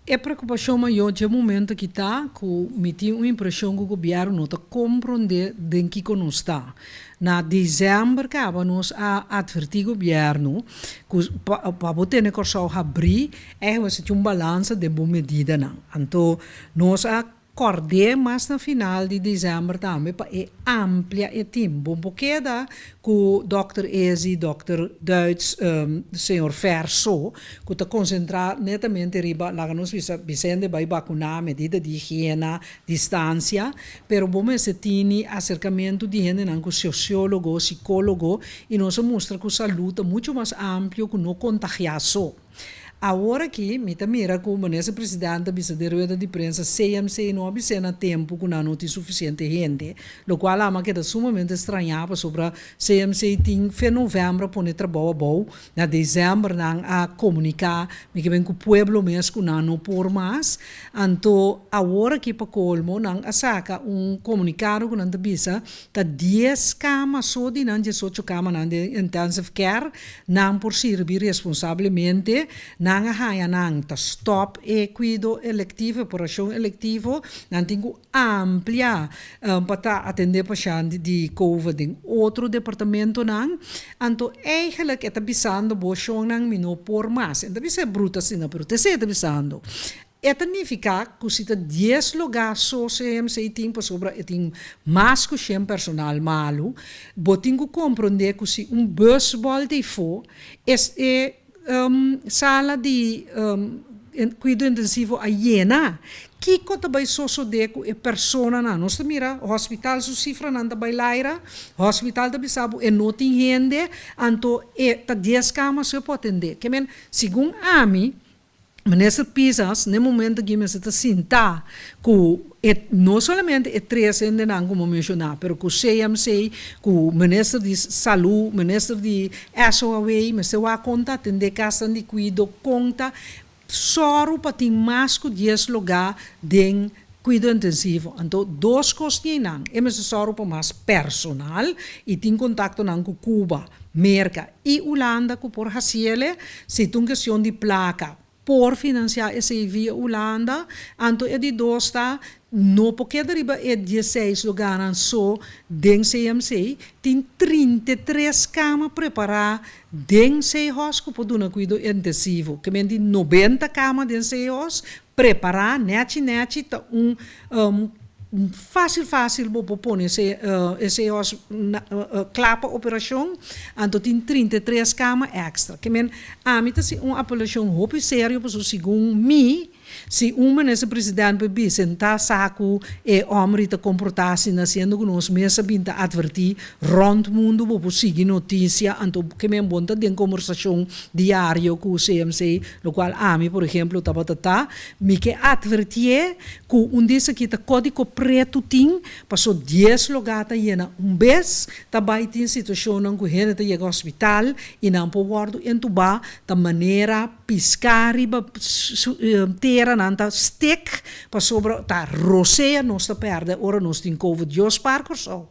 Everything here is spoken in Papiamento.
E preokupashon mayó dje momento aki ta ku mi tin un impreshon ku gobièrnu no ta komprondé den kiko nos ta. Na desèmber kaba nos a atvertí gobièrnu ku pa bo tene Kòrsou habrí ègt mester tin un balansa den bo medidanan. Anto nos a kòrd'é mas na final di desèmber tambe pa e amplia e tim. Bo por keda ku dòkter Ezi, dòkter Duits, señor Fer so, ku ta konsentrá netamente riba, laga nos bisa, bisende bai bakuná, medida di higiena, distansia, pero bo mester tini aserkamentu di hendenan ku sosiólogo, sikólogo, i nos a mustra ku salú ta muchu mas amplio ku no kontagiá so. Awor aki mi ta mira ku Minister President ta bisa den rueda di prensa CMC no a bis'é na tempu ku nan no tin sufisiente hende, lokual ami a keda sumamente strañá pasobra CMC tin fe novèmber a pone trabou abou, na desèmber nan a komuniká mi ke ben ku pueblo mes ku nan no por mas. Anto awor aki pa kolmo nan a saka un komunikado ku nan ta bisa ta 10 kama so di nan 18 kamanan den intensive care Nan por sirbi responsablemente, nan a haña nan ta stòp e kuido elektivo, e operashon elektivo, nan tin ku amplia pa ta atendé pashènt di covid den otro departamentonan. Anto eigenlijk e ta bisando bo shonnan mi no por mas. E no ta bisa e bruto asina, pero ta esei e ta bisando. E ta nifiká ku si ta 10 lugá so CMC tin pasobra e tin mas ku 100 personal malu, bo tin ku komprondé ku si un bus bòlta ei fo, es e sala di kuido intensivo a yena. Kiko ta bai sosodé ku e personanan? Nos ta mira hospital su sifranan ta bai laira, hospital ta bisa bo e no tin hende, anto e ta 10 kama so e por atendé. Ke men, segun ami, Minister Pisas n'e momento aki mester ta sinta ku e no solamente e tres hendenan ku bo menshoná pero ku CMC, ku Minister di Salú, Minister di SOAW mester wak kon ta atendé kasnan di kuido, kon ta sòru pa tin mas ku 10 lugá den kuido intensivo. Anto dos kos tin einan, e mester sòru pa mas personal i tin kontaktonan ku Cuba, Merka i Hulanda ku por hasiele si ta un kestion di plaka por finansiá esei via Hulanda. Anto e di dos ta no por keda riba e 16 lugánan so den CMC, tin 33 kama prepará den Sehos ku por duna kuido intensivo. Ke men di 90 kama den Sehos prepará nèchi nèchi ta un fásil fásil bo por pone e Sehos kla pa operashon, anto tin 33 kama èkstra. Ke men ami ta hasi un apelashon hopi serio pasobra segun mi si un minister president por bisa ta sa ku e hòmber ta komportá asina siendo ku nos mes a bin ta atvertí rònt mundu bo por sigui notisia, anto ke men bon ta den kombersashon diario ku CMC, lokual ami por ehemplo tabata ta mi ke atvertié ku un di esaki ta kódigo pretu tin paso 10 lugá ta yena un bes ta bai tin situashonnan ku hende ta yega hospital i nan por wòrdu entubá ta manera piská riba tera nan ta stek pasobra ta rosea nos ta pèrdè ora nos tin covid. Dios spar Kòrsou.